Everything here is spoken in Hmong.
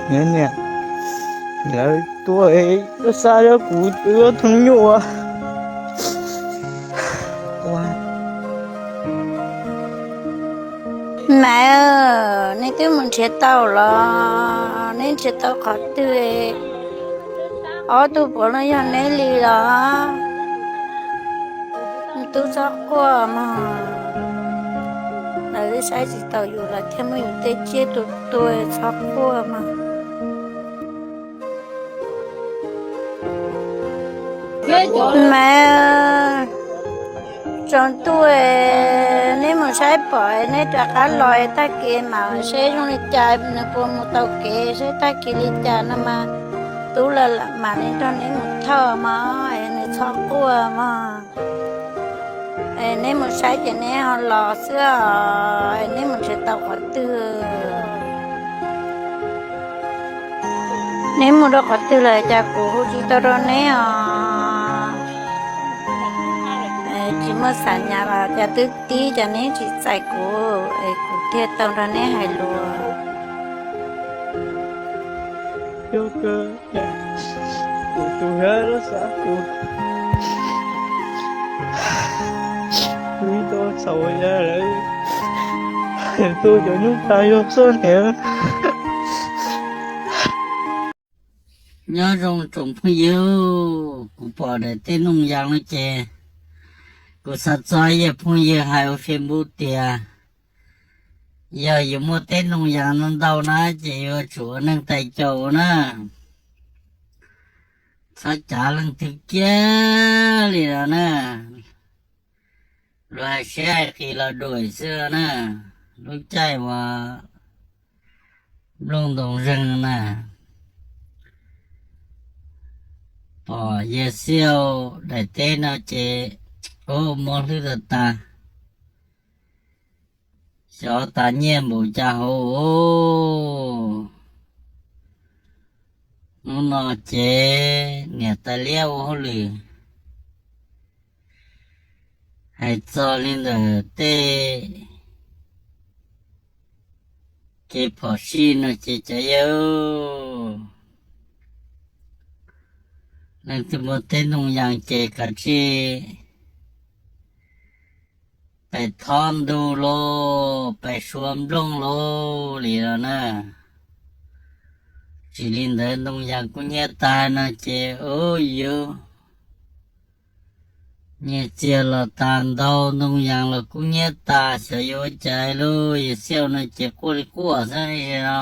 Niam, lawv tuaj, lawv xa rau kuv tus nyuj. Maiv, neb twb mus nrhiav tau los? Neb nrhiav tau qhov twg? Ob tug puav leej yog neb li los? Tub txhob quaj mog, lawv twb saib tsis taus yus lawv thiaj muab yus tej tsiaj tua tuag, txhob quaj mog. Maiv, tsaus ntuj, neb mus saib pom neb rov qab los tag kis mam seb zoo li cas, nws puas mus taus kev, seb tag kis li cas no mas tub lawv mam li nrog neb mus thauj mog, neb txhob quaj mog. Neb mus saib ces neb ho los xwb os, neb mus nrhiav tau qhov twg? Neb mus rau qhov twg lawm cas kuv hu tsis tau rau neb os? Tsis muaj xam nyas los cas twb tib, cas neb tsis txais kuv, kuv thiaj tau nrog neb hais lus. Kuv tus hab lub xav kuv, kuv ib tug txhaum ya lawm, tu cov nyuj tas yog txoj niam. Nyob zoo tsoom phooj ywg, kuv pom daim teb Nooj Yaas no ces kuv xav txog ib yam phooj ywg hais ua Facebook tias yog yus muaj teb Nooj Yaas no ntau na ces yuav tsum ua neeg tais caus na. Txhob cav leej twg kiag li no na. Luag hais siab hais qis los dua xwb na. Lub caij uas nplooj ntoos zeeg na, pom yawg Xiauj daim teb no ces ua mob hlwb tas tas. Xyov tas nyiaj npaum cas hauv. Hnub no ces niam tais liab ua hauj lwm hais txog li ntawm tej kev phom sij no ces cov yawg, leej twg muaj teb Nooj Yaas ces kav tsij pais thob ntug lauj, pais sua nplooj lauj li no na. Tsis li ntawd Nooj Yaas kub hnyiab tag no ces ub yuv, nyiaj txiag los tas ntau, Nooj Yaas los kub hnyiab tas, xyov yuav ua cas lauj. Yawg Xiauj no ces quaj li quaj xwb no.